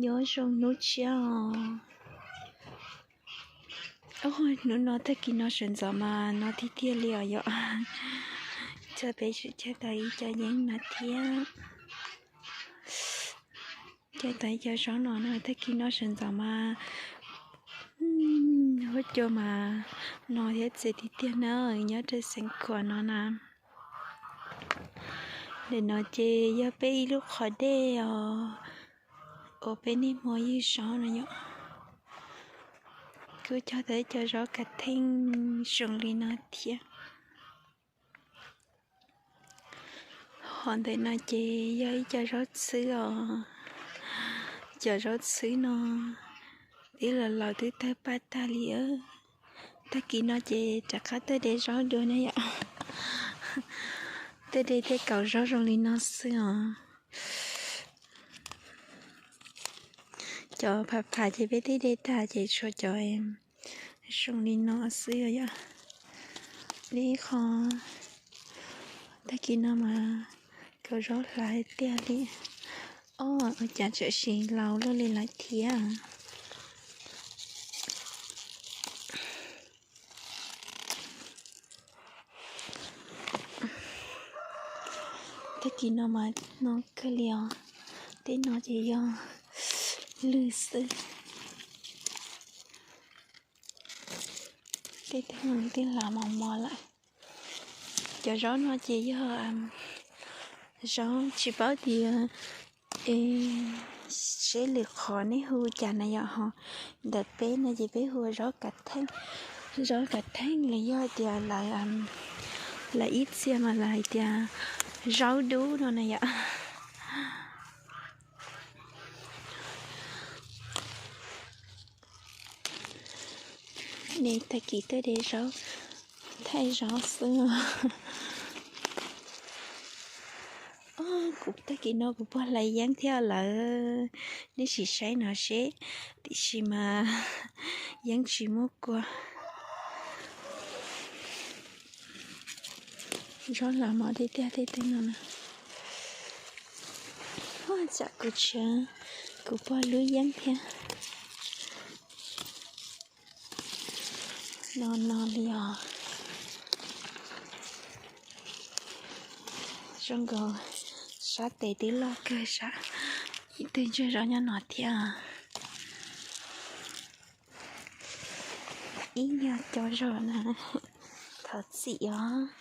Nyob zoo hnub tshiab os. Hnub no tag kis no sawv ntxov mas no tiag tiag li os yom. Coj peb caij tau ib co yeeb no thiab. Caij tau ib co zaub no na, tag kis no sawv ntxov mas huab cua mas no thiab txias tiag tiag na, nyob rau Xeev Khuam no na. Ntawm no ces yog peb ib lub qhov dej os, uas peb niaj hmo ywg zaub no yom. Kuj cog tau ib co zaub kav theej zoo li no thiab. Ho ntawm no ces yog ib co zaub txhwb os. Cov zaub txhwb no twb los laus twb tawg paj tag li. Tag kis no ces rov qab tuaj de zaub dua na yom. Tuaj de thiaj kaus zaub zoo li no xwb os. Cov pham pham ces peb twb de tag ces tshuav cov zoo li no xwb os yom. Dej qho, tag kis no mas kaus zaub hlav tiag li. Ob, ua cas tseem siv laus luaj li lawm thiab. Tag kis no mas no kawg li os. Tej no ces yog lwg xwb. Tej tag no twb hlav mos mos lawm. Cov zaub no ces yog zaub tsis paub tias seb lwm qhov nej hu cas na yom, ho ntawm peb no ces peb hu zaub kav theej. Zaub kav theej los yog tias lawv, lawv ib txhia mas lawv hais tias zaub dub no na yom. Nej tag kis tuaj de zaub, thaij zaub xwb. Kuv tag kis no kuv pog hlais yeeb thiab lawm, nej sim saib no seb, tiam sis mas yeeb tsis muaj kua. Zaub hlav mos tiag tiag tej tag no na. Tsam kuv tshiav kuv pog lub yeeb thiab. No no li os. Zoo nkaus sab tes twb loj kawg sab. Ib tug ntsej zog nyob no thiab. Ib nyuag cov zaum na, thov txim os.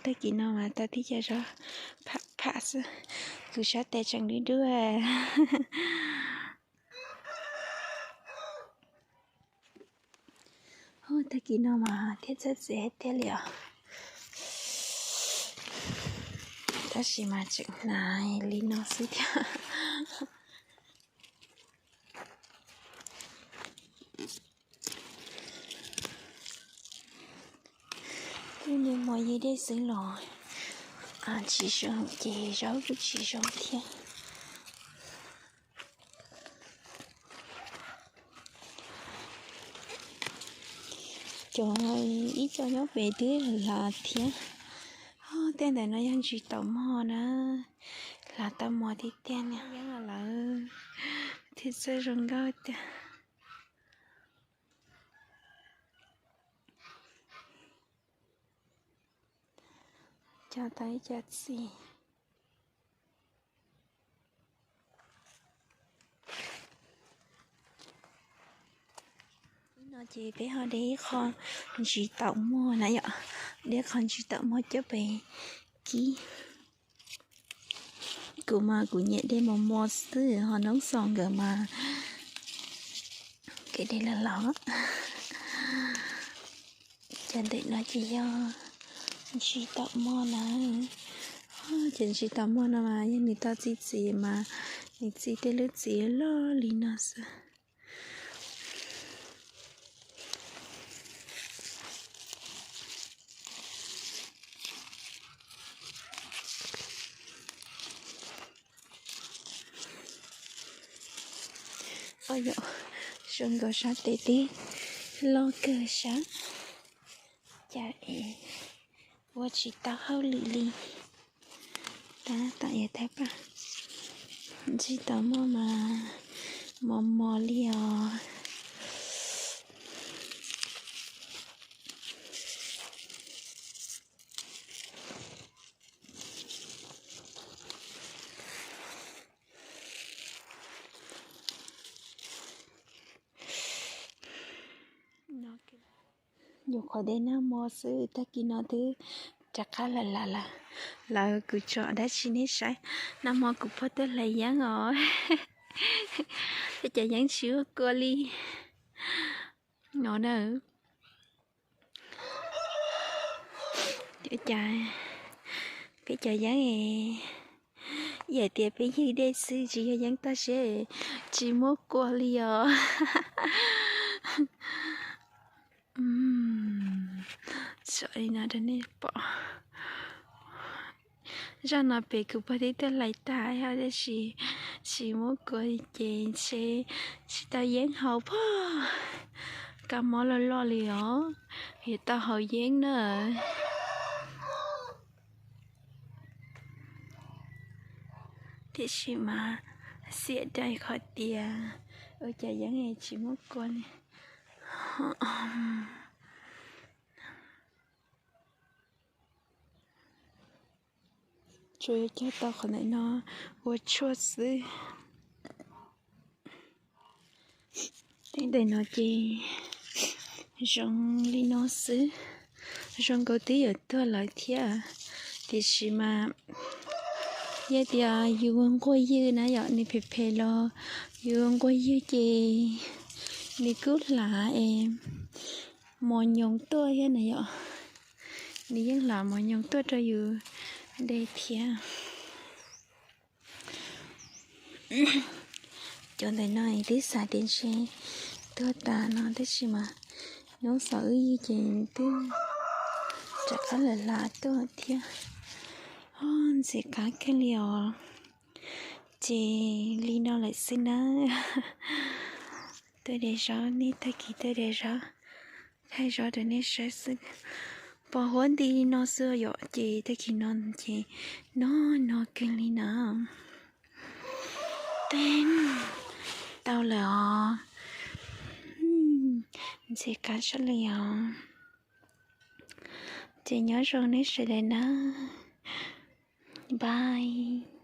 Tag kis no mas tau tib co zaub pham pham xwb, kuv sab tes tseem dub dub. Tag kis no mas thiaj txawj txiav tiag li os. Tab sis mas tseem hnav li no xwb thiab. Twb niaj hmo ywg dej xwb los tsis zoo ces zaub kuj tsis zoo thiab. Cov ib co nyob pem twb hlav thiab. Tej ntawm no yog ntsis taum mog na, hlav tau mos tiag tiag na. Yeeb lawm thiaj txawj zoo nkauj tiag. Cog tau ib co txiv. Ib no ces peb ho de ib qho ntsis taum mog na yom, de qho ntsis taum mog coj pem kib. Kuv mas kuv nyiam de mos mos xwb, ho noob xos nkawd mas kev de los los. Cov ntawm no ces yog ntsis taum mog na. Cov ntsis taum mog no mas yog nws tau txi txiv mas nws txi tej lub txiv loj li no xwb. Oj yom, zoo nkaus sab tes twb loj kawg sab. Cas es Ua tsis tau hauj lwm li. Tab tom yuav thawb paj, ntsis tau muaj mas mos mos li os. Nyuam qhuav de nag hmo xwb, tag kis no twb rov qab lam lam lawm. Lawv kuv tso dab tsi nej saib, nag hmo kuv pog tuaj hlais yeeb os. Peb cov yeeb tsis muaj kua li no na. Peb cov yeeb es, yam tias peb ywg dej xwb tsis yog yeeb toj siab, tsis muaj kua li os. Tso li no rau nej pom. Zaj no pem kuv pog twb tuaj hlais tag yog tab sis tsis muaj kua li ces ntshe tsis tau yeeb haus pog. Kab mob loj loj li os, yuav tau haus yeeb na. Tiam sis mas xiam dai qhov tias ua cas yeeb tsis muaj kua li. Tsuas yuav cog tau qhov ntawm no ua tshuaj xwb. Teeb ntawm no ces zoo li no xwb. Zoo nkaus twb yuav tuag lawm thiab, tiam sis mas yog tias yus ua nquag ywg na yom, nws phem phem los yus ua nquag ywg ces nws kuj hlav es mos nyoos tuaj thiab na yom. Nws yeej hlav mos nyoos tuaj rau yus de thiab. Cov ntawm no twb xav tias ntshe tuag tas no tab sis mas hnub xaus wb ywg ces twb rov qab lam hlav tuaj thiab. Ntxim qab kawg li os. Ces li no lawm xwb na. Tuaj de zaub, nej tag kis tuaj de zaub, thaij zaub rau nej saib xwb. Pos huab nti li no xwb yom, ces tag kis no ces no no kawg li na. Tau lawm os. Ntxim qab tshaj li os. Ces nyob zoo nej sawv daws na. Bye.